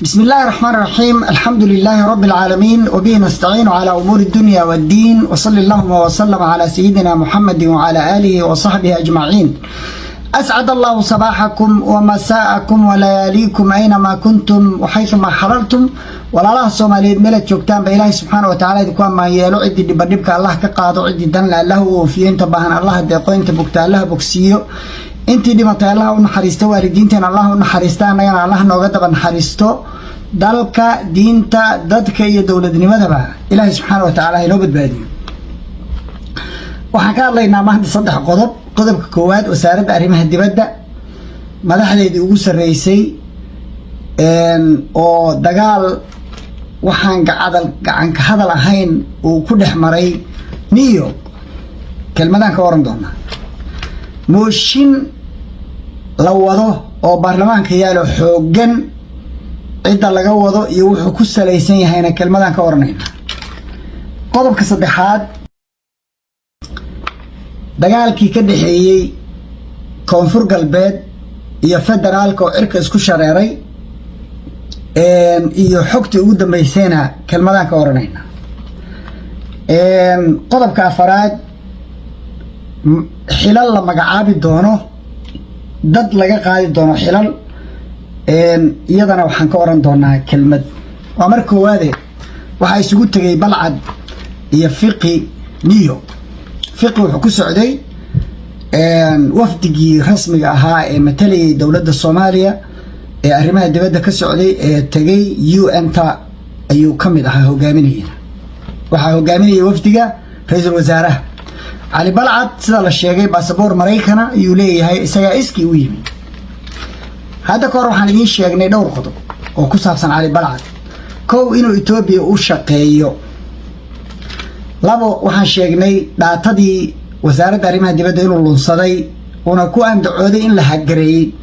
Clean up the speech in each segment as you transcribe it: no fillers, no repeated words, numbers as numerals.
بسم الله الرحمن الرحيم، الحمد لله رب العالمين، وبه نستعين على أمور الدنيا والدين، وصلى اللهم وسلم على سيدنا محمد وعلى آله وصحبه أجمعين. أسعد الله صباحكم ومساءكم ولياليكم أينما كنتم وحيثما حللتم. Walaalaha Soomaaliyeed meelaad joogtaan ba, Ilaahay subxaana watacaala idinku ammaan yeelo. Ciddii dhiba dhibka Allah ka qaado, ciddii danle Allah u oofiyo, inta baahan Allah deeqo, inta bugta Allah bogsiiyo, intii dhimatay Allah u naxariisto, waalidiinteena Allah u naxariista, annagana Allah nooga daba naxariisto. Dalka, diinta, dadka iyo dowladnimadaba Ilaahay subxaana wa tacaala inoo badbaadiyo. Waxaan ka hadlaynaa maanta saddex qodob. Qodobka koowaad, Wasaaradda Arrimaha Dibadda madaxdeedii ugu sarreysay oo dagaal waxaan gacadal gacanka hadal ahayn uu ku dhex maray New York, kelmadaan ka oran doonaa. Mooshin la wado oo baarlamaanka yaalo xooggan, cidda laga wado iyo wuxuu ku salaysan yahayna kelmadaan ka oranayna. Qodobka saddexaad, dagaalkii ka dhexeeyey Koonfur Galbeed iyo federaalka oo cirka isku shareeray iyo xogtii ugu dambeysayna kelmadaan ka oranayna. Qodobka afaraad, xilal la magacaabi doono, dad laga qaadi doono xilal, iyadana waxaan ka oran doonaa kelmad. Waa mar koowaade, waxaa isugu tegay Balcad iyo Fiqi New York. Fiqi wuxuu ku socday wafdigii rasmiga ahaa ee matalayay dowladda Soomaaliya ee arrimaha dibadda ka socday ee tegay UN-ta ayuu ka mid ahaa, hogaaminayana. Waxaa hogaaminayay wafdiga ra-iisul wasaaraha. Cali Balcad, sida la sheegay, baasaboor Maraykana ayuu leeyahay, isagaa iskii u yimi. Hadda ka hor waxaan idiin sheegnay dhowr qodob oo ku saabsan Cali Balcad. Kow, inuu Etoobiya u shaqeeyo. Labo, waxaan sheegnay data-dii Wasaaradda Arrimaha Dibadda inuu lunsaday, uuna ku andacooday in la hack-gareeyey.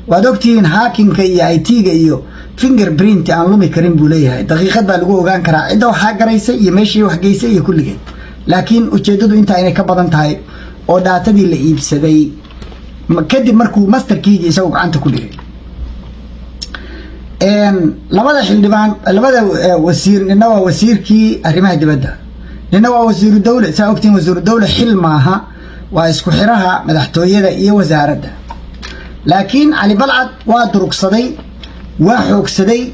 Waad ogtihiin, hacking-ka iyo IT-ga iyo finger print aan lumi karin buu leeyahay. Daqiiqad baa lagu ogaan karaa cidda wax hack-garaysay iyo meeshii wax geysay iyo kulligeed. Laakiin ujeeddadu intaa inay ka badan tahay oo data-dii la iibsaday kadib markuu master key-gii isagu gacanta ku dhigay. Labada xildhibaan, labada wasiir, nina waa wasiirkii arrimaha dibadda, nina waa wasiiru dawle. Saa ogtiin, wasiiru dawle xil maaha, waa isku xiraha madaxtooyada iyo wasaaradda. Laakiin Cali Balcad waa durugsaday, waa xoogsaday,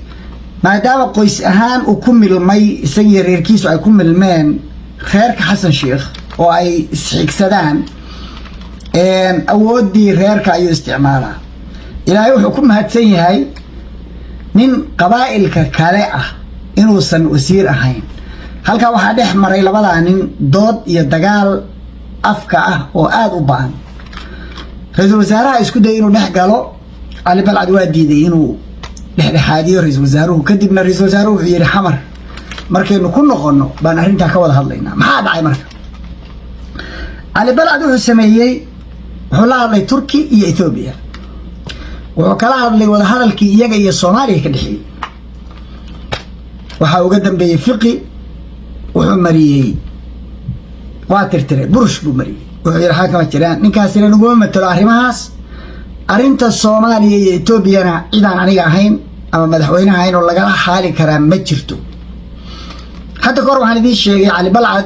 maadaama qoys ahaan uu ku milmay, isagiyo reerkiisu ay ku milmeen reerka Xasan Sheikh oo ay isxigsadaan. Awooddii reerka ayuu isticmaalaa. Ilaahay wuxuu ku mahadsan yahay nin qabaa'ilka kale ah inuusan wasiir ahayn. Halkaa waxaa dhex maray labadaa nin dood iyo dagaal afka ah oo aada u ba-an. Ra-iisul wasaaraha isku dayay inuu dhex galo. Cali Balcad waa diiday inuu dhexdhexaadiyo ra-iisul wasaaruhu. Kadibna ra-iisul wasaaruhu wuxuu yidhi, "Xamar markaynu ku noqonno baan arrintaa ka wada hadlaynaa." Maxaa dhacay marka? Cali Balcad wuxuu sameeyey, wuxuu la hadlay Turki iyo Ethoobiya. Wuxuu kala hadlay wadahadalkii iyaga iyo Soomaaliya ka dhexeeyey. Waxaa uga dambeeyey Fiqi. Wuxuu mariyey, waa tirtiray, burush buu mariyey. Wuxuu yidhi, "Waxaa kama jiraan, ninkaasina naguma matalo arrimahaas. Arrinta Soomaaliya iyo Etoobiyana cidaan aniga ahayn ama madaxweynaha ahayn oo lagala xaali karaa ma jirto." Hadda kahor waxaan idiin sheegay Cali Balcad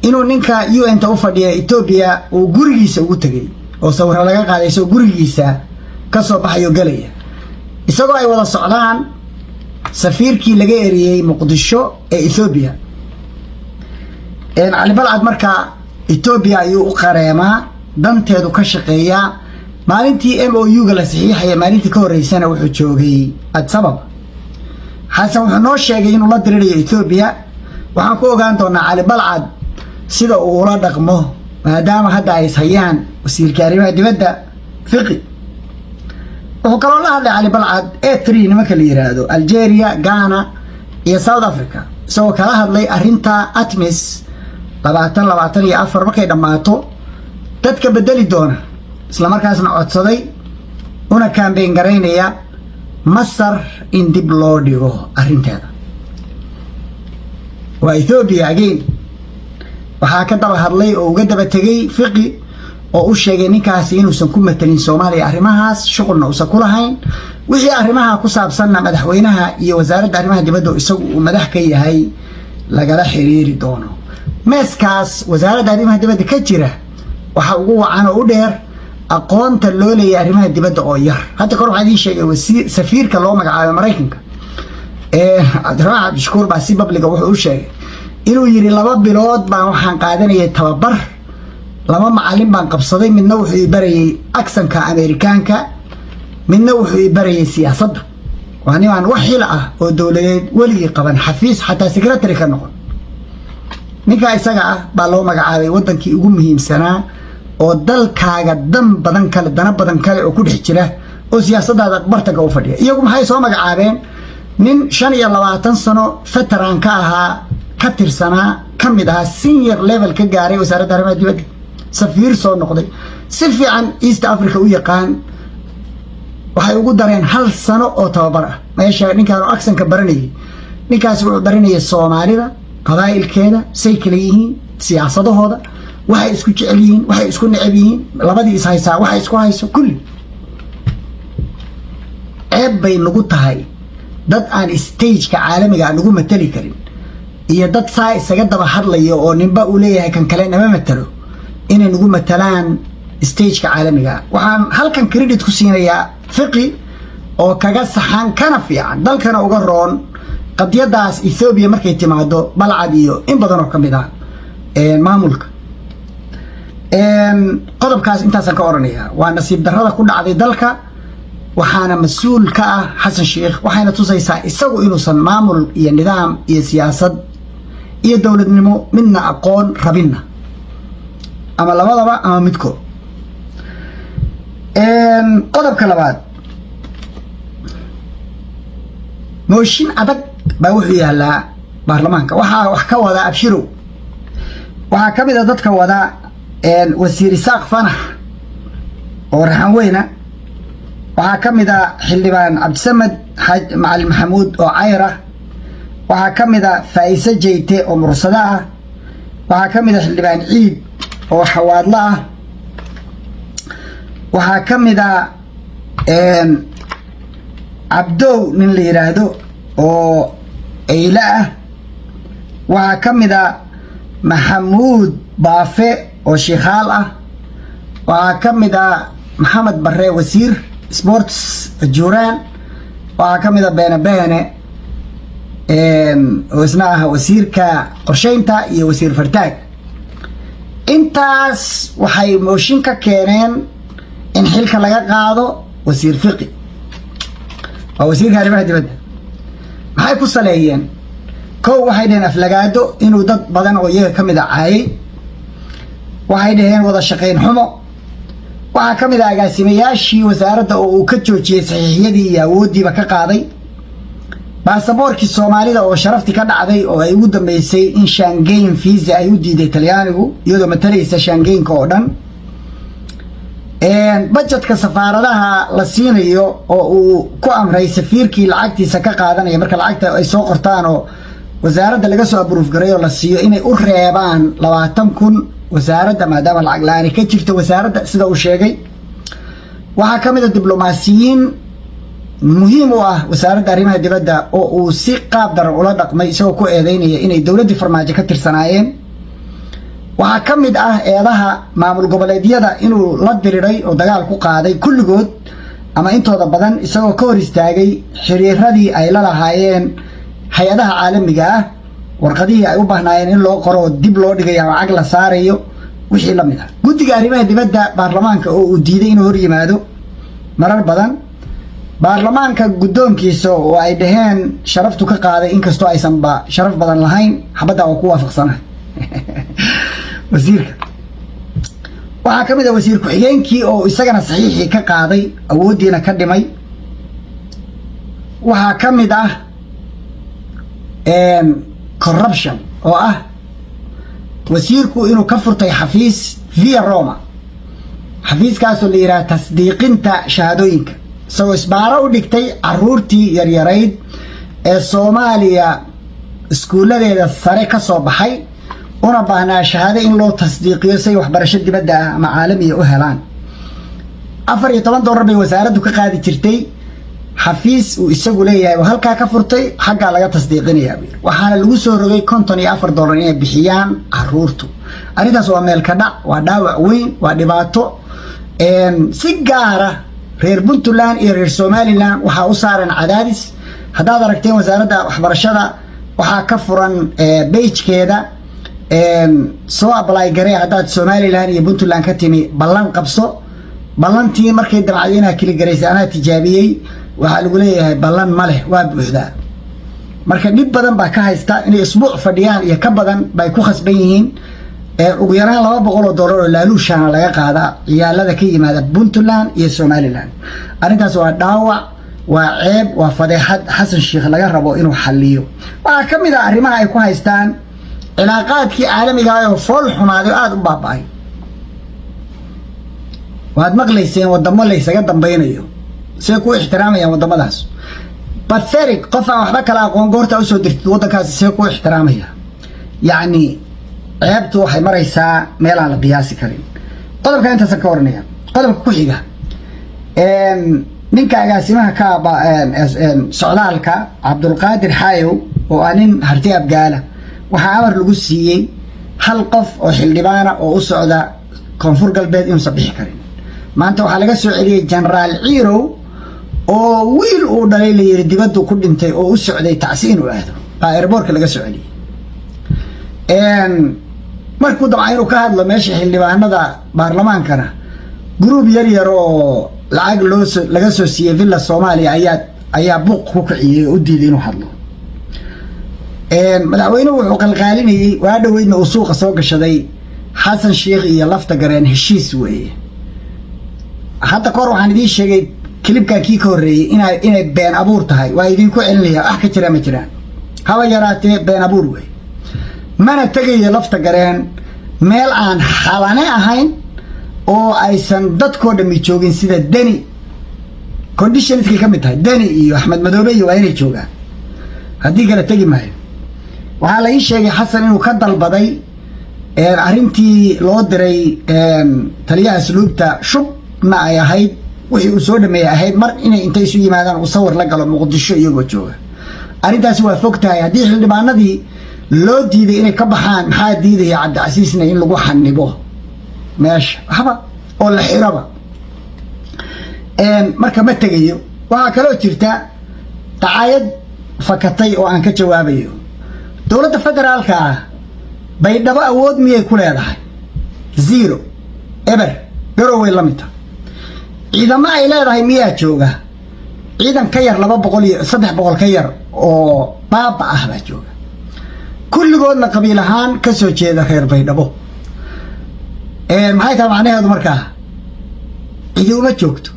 inuu ninka UN-ta u fadhiya Etoobiya uu gurigiisa ugu tegey oo sawiro laga qaaday isagoo gurigiisa ka soo baxayo gelaya, isagoo ay wada socdaan safiirkii laga eriyey Muqdisho ee Ethoobiya. Cali Balcad markaa Etoobiya ayuu u qareemaa, danteedu ka shaqeeyaa. Maalintii MOU-ga la saxiixaya, maalintii ka horreysana wuxuu joogay Addis Ababa. Xasan wuxuu noo sheegay inuu la dirirayo Etoobiya. Waxaan ku ogaan doonaa Cali Balcad sida uu ula dhaqmo, maadaama hadda ay ishayaan wasiirka arrimaha dibadda Fiqi. Wuxuu kaloo la hadlay Cali Balcad A3 nimanka la yiraahdo, Algeria, Ghana iyo South Africa, isagoo kala hadlay arrinta ATMIS 2024 markay dhammaato dadka bedeli doona, isla markaasna codsaday una campaign garaynaya Masar in dib loo dhigo arrinteeda. Waa Ethoobia again. Waxaa ka daba hadlay oo uga daba tegey Fiqi oo Oo u sheegay ninkaasi inuusan ku matelin Soomaaliya arrimahaas, shuqulna uusan ku lahayn. Wixii arrimaha ku saabsanna madaxweynaha iyo wasaaradda arrimaha dibadda, isagu uu madax ka yahay, lagala xiriiri doono. Mess-kaas wasaaradda arrimaha dibadda ka jira waxa ugu wacan oo u dheer aqoonta loo leeyahay arrimaha dibadda oo yar. Hadda kor waxaa idiin sheegay wasiir safiirka loo magacaabay Maraykanka, Cabdiraxmaan Cabdishakuur, baa si public-ga wuxuu u sheegay inuu yidhi: "2 bilood baan waxaan qaadanayay tababar, laba macalin baan qabsaday. Midna wuxuu i barayay accent-ka Ameerikaanka, midna wuxuu i barayay siyaasadda." Waa nimaan wax xil ah oo dowladeed weligii qaban, xafiis xataa secretary ka noqon. Ninkaa isaga ah baa loo magacaabay waddankii ugu muhiimsanaa oo dalkaaga dan badan kale, dana badan kale oo ku dhex jira oo siyaasaddaada bartanka u fadhiya. Iyagu maxay soo magacaabeen? Nin 25 sano veteran ka ahaa, ka tirsanaa, ka mid ahaa, senior level ka gaaray wasaaradda arrimaha dibadda, safiir soo noqday, si fiican East Africa u yaqaan. Waxay ugu dareen hal sano oo tababar ah. Meesha ninkaanu accent-ka baranayay, ninkaasi wuxuu baranayay Soomaalida qabaa'ilkeeda, say kala yihiin, siyaasadahooda, waxay isku jecel yihiin, waxay isku neceb yihiin, labadii is haysaa waxay isku hayso kulli. Ceeb bay nagu tahay dad aan stage-ka caalamiga aan nagu matali karin iyo dad saa isaga daba hadlaya oo ninba uu leeyahay kan kale nama matalo, inay nagu matalaan stage-ka caalamiga. Waxaan halkan credit ku siinayaa Fiqi oo kaga saxan, kana fiican, dalkana uga roon qadiyadaas Ethoobiya markay timaado Balcad iyo in badan oo ka mid ah maamulka. Qodobkaas intaasaan ka odhanaya. Waa nasiib darrada ku dhacday dalka, waxaana mas-uul ka ah Xasan Sheikh. Waxayna tusaysaa isagu inuusan maamul iyo nidaam iyo siyaasad iyo dowladnimo midna aqoon rabinna, ama labadaba ama midkood. Qodobka labaad, mooshin adag baa wuxuu yaalaa baarlamaanka. Waxaa wax ka wada Abshirow, waxaa ka mid a dadka wada Wasiir Isaaq Fanax oo Raxan weyna, waxaa ka mid a Xildhibaan Cabdisamed Macalin Maxamuud oo Cayr ah, waxaa ka mid a Faa'ise Jeyte oo Mursado ah, waxaa ka mid a Xildhibaan Ciid oo Xawaadlo ah, waxaa ka mid a Cabdow nin la yidhaahdo oo Eyle ah, waxaa ka mid a Maxamuud Baafe oo Shiikhaal ah, waxaa ka mid a Maxamed Barre, wasiir sports Juuraan, waxaa ka mid a Beene Beene oo isna ah wasiirka qorsheynta iyo Wasiir Fartaag. Intaas waxay mooshin ka keeneen in xilka laga qaado Wasiir Fiqi, waa wasiirka arrimaha dibadda. Maxay ku saleeyeen? Kow, waxay dhaheen aflagaado, inuu dad badan oo iyaga ka mid a caayay. Waxay dhaheen wada shaqayn xumo. Waxaa ka mid ah agaasimayaashii wasaaradda oo uu ka joojiyey saxiixyadii iyo awooddiiba ka qaaday, baasaboorkii Soomaalida oo sharaftii ka dhacday oo ay ugu dambeysay in Schengen visa ay u diiday Talyaanigu, iyadoo matalaysa Schengen-ka oo dhan, budget-ka safaaradaha la siinayo oo uu ku amray safiirkii lacagtiisa ka qaadanaya, marka lacagta ay soo qortaan oo wasaaradda laga soo approve garay oo la siiyo, inay u reebaan 20,000 wasaaradda, maadaama lacag la-aani ka jirto wasaaradda, sida uu sheegay. Waxaa ka mid a diblomaasiyiin muhiim u ah wasaaradda arrimaha dibadda oo uu si qaab daran ula dhaqmay, isagoo ku eedeynaya inay dowladdii Farmaajo ka tirsanaayeen. Waxaa ka mid ah eedaha maamul goboleedyada inuu la diriray oo dagaal ku qaaday kulligood ama intooda badan, isagoo ka hor istaagay xiriiradii ay la lahaayeen hay-adaha caalamiga ah, warqadihii ay u baahnaayeen in loo qoro oo dib loo dhigayo ama cag la saarayo, wixii la mid ah. Guddiga arrimaha dibadda baarlamaanka oo uu diiday inuu hor yimaado marar badan, baarlamaanka guddoonkiisa oo ay dhaheen sharaftu ka qaaday, inkastoo aysanba sharaf badan lahayn. Xabadda oo ku waafaqsanahay wasiirka. Waxaa ka mid ah wasiir ku-xigeenkii oo isagana saxiixii ka qaaday, awooddiina ka dhimay. Waxaa ka mid ah corruption oo ah wasiirku inuu ka furtay xafiis via Roma, xafiiskaasoo la yidhaha tasdiiqinta shahaadooyinka, isagoo isbaaro u dhigtay caruurtii yaryarayd ee Soomaaliya iskuulladeeda sare ka soo baxay oo Una baahnaa shahaado in loo tasdiiqiyo say waxbarasho dibadda ah ama caalamiya u helaan. $14 bay wasaaraddu ka qaadi jirtay. Xafiis uu isagu leeyahay oo halkaa ka furtay, xaggaa laga tasdiiqinayaa buu yidhi. Waxaana lagu soo rogay $54 inay bixiyaan caruurtu. Arrintaas waa meel ka dhac, waa dhaawac weyn, waa dhibaato. Si gaara reer Puntland iyo reer Somaliland waxaa u saaran cadaadis. Haddaad aragteen, wasaaradda waxbarashada waxaa ka furan page-keeda "Soo apply garee". Haddaad Somaliland iyo Puntland ka timi, ballan qabso. Ballantii markay damcday inaa kili garaysa, anaa tijaabiyey, waxaa lagu leeyahay ballan ma leh, waa buuxdaa. Marka dhib badan baa ka haysta, inay isbuuc fadhiyaan iyo ka badan bay ku khasban yihiin. Ugu yaraan $200 oo laaluushaana laga qaadaa ciyaalada ka yimaada Puntland iyo Somaliland. Arrintaas waa dhaawac, waa ceeb, waa fadeexad Xasan Sheikh laga rabo inuu xalliyo. Waxaa ka mid ah arrimaha ay ku haystaan cilaaqaadkii caalamiga ah oo fool xumaaday oo aada u baaba'ay. Waad maqlayseen wadamo laysaga dambaynayo. See ku ixtiraamayaan waddamadaas? Pathetic. Qof aan waxba kala aqoon goorta usoo dirtid waddankaasi, see ku ixtiraamaya? Yacni ceebtu waxay maraysaa meel aan la qiyaasi karin. Qodobka intaasaan ka waranaya. Qodobka ku xiga, ninka agaasimaha ka socdaalka, Cabdulqaadir Xaayow, oo ah nin Harti Abgaala, waxaa amar lagu siiyey hal qof oo xildhibaana oo u socda Koonfur Galbeed inuusan bixi karin. Maanta waxaa laga soo celiyey Jenaraal Ciirow oo wiil uu dhalay la yiri dibaddu ku dhintay oo u socday tacsi inuu aado baa airport-ka laga soo celiyey. Markuu dabca inuu ka hadlo meesha xildhibaanada baarlamaankana, group yar yar oo lacag loosoo laga soo siiyey Villa Soomaaliya ayaa buuq ku kiciyey oo u diiday inuu hadlo. Madaxweynuhu wuxuu qalqaalinayey, waa dhoweydna uu suuqa soo gashaday, Xasan Sheikh iyo Lafta Gareen heshiis weeye. Hadda kahor waxaan idiin sheegay clip-kan kii ka horreeyey inay been abuur tahay. Waa idinku celinaya, wax ka jiraa ma jiraan, haba yaraatee, been abuur wey. Mana tegayo Lafta Gareen meel aan Xalane ahayn oo aysan dadkoo dhammi joogin. Sida Deni conditions-kay ka mid tahay, Deni iyo Axmed Madoobe iyo waa inay joogaan, haddii kale tegi maayo. Waxaa la ii sheegay Xasan inuu ka dalbaday arrintii loo diray taliyaha asluubta, shubna ay ahayd, wixii uu soo dhameeyey ahayd, mar inay intay isu yimaadaan uu sawir la galo Muqdisho iyagoo jooga. Arrintaasi waa fog tahay. Haddii xildhibaanadii loo diiday inay ka baxaan, maxaa diidaya Cabdicasiisna in lagu xanibo meesha waxba oo la xiroba? Marka ma tegayo. Waxaa kaloo jirta dacaayad fakatay oo aan ka jawaabayo. Dowladda federaalka ah Baydhabo awood miyay ku leedahay? Zero, eber. Garoway la mid tahay. Ciidamo ay leedahay miyaa jooga? Ciidan ka yar 200 iyo 300 ka yar oo baaba ah baa jooga, kulligoodna qabiil ahaan ka soo jeeda reer Baydhabo. Maxay tahay macnaheedu markaa? Cidi uma joogto,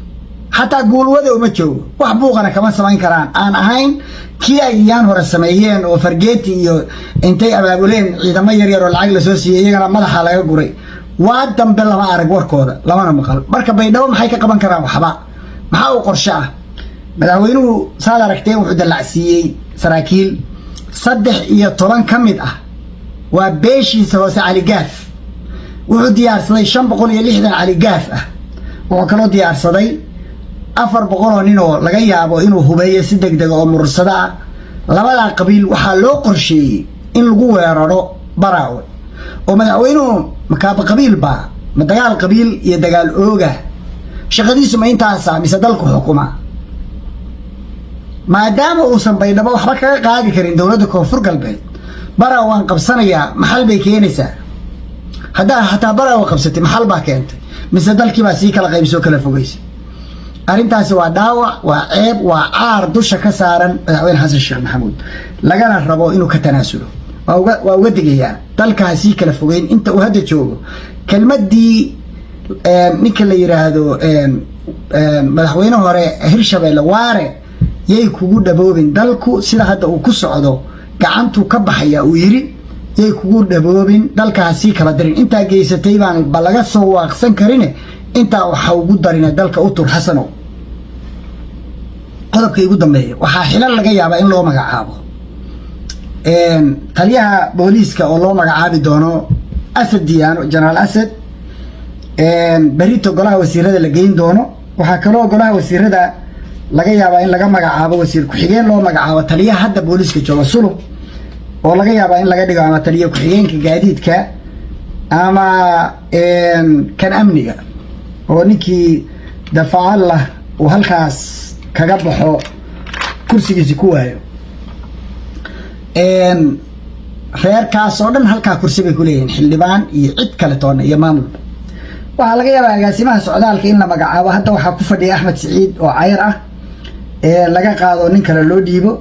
xataa guulwada uma joogo. Wax buuqana kama samayn karaan aan ahayn kii ay iyaan hore sameeyeen oo fargeeti iyo intay abaabuleen ciidamo yaryar oo lacag lasoo siiyey, iyagana madaxa laga guray. Waa dambe lama arag warkooda, lamana maqal. Marka Baydhabo maxay ka qaban karaan? Waxba. Maxaa uu qorshe ah? Madaxweynuhu, saad aragteen, wuxuu dallacsiiyey saraakiil. 13 ka mid ah waa beeshiisa hoose, Caligaaf. Wuxuu diyaarsaday 560 Caligaaf ah. Wuxuu kaloo diyaarsaday 400 oo nin oo laga yaabo inuu hubeeyo si deg dega oo murursado ah. Labadaa qabiil waxaa loo qorsheeyey in lagu weeraro Baraawe. Oo madaxweynuhu makaaba qabiil baa? Ma dagaal qabiil iyo dagaal ooga shaqadiisu ma intaasa, mise dalku xukuma? Maadaama uusan Baydhabo waxba kaga qaadi karin dowladda Koonfur Galbeed, Baraawe waan qabsanayaa maxal bay keenaysaa? Haddaa xataa Baraawe qabsatay, maxal baa keentay, mise dalkiibaa sii kala qaybsoo kala fogeysa? Arrintaasi waa dhaawac, waa ceeb, waa caar dusha ka saaran madaxweyne Xasan Sheekh Maxamuud, lagana rabo inuu ka tanaasulo. Waa uga digayaa dalka ha sii kala fogeyn inta uu hadda joogo. Kelmaddii ninka la yiraahdo madaxweyne hore Hirshabeelle Waare yay kugu dhaboobin. Dalku sida hadda uu ku socdo gacantuu ka baxaya uu yiri, yay kugu dhaboobin. Dalka ha sii kala dirin. Intaa geysatay baan ba laga soo waaqsan karine, intaa waxa ugu darina. Dalka u tur, Xasanow. Qodobka igu dambeeya, waxaa xilal laga yaabaa in loo magacaabo Taliyaha booliiska oo loo magacaabi doono Asad Diyaano, Jenaraal Asad, berito golaha wasiirada la geyn doono. Waxaa kaloo golaha wasiirada laga yaabaa in laga magacaabo wasiir ku-xigeen loo magacaabo taliyaha hadda booliiska jooga, Sulub, oo laga yaabaa in laga dhigo ama taliya ku-xigeenka gaadiidka ama kan amniga, oo ninkii Dafacallah uu halkaas kaga baxo, kursigiisi ku waayo. Reerkaas oo dhan halkaa kursi bay kuleeyihiin, xildhibaan iyo cid kale toona iyo maamulba. Waxaa laga yaabaa agaasimaha socdaalka in la magacaabo. Hadda waxaa ku fadhiya Axmed Siciid oo cayr ah, ee laga qaado, nin kale loo dhiibo.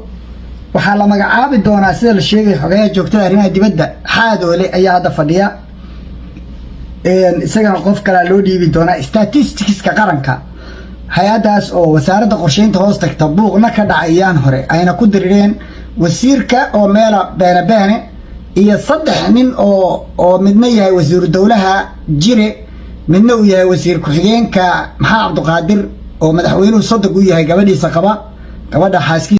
Waxaa la magacaabi doonaa, sida la sheegaya, xogayaha joogtada arrimaha dibadda. Xaadoole ayaa hadda fadhiya, isagana qof kalea loo dhiibi doonaa. Statisticska qaranka, hay-addaas oo wasaaradda qorsheynta hoos tagta, buuqna ka dhacayaan hore ayna ku dirireen wasiirka oo meela beene beene iyo saddex nin oo midna yahay wasiiru dowlaha Jire, midna uu yahay wasiir ku-xigeenka Maxaa Cabdiqaadir, oo madaxweynuhu sodog u yahay, gabadhiisa qaba, gabadha xaaskiisa.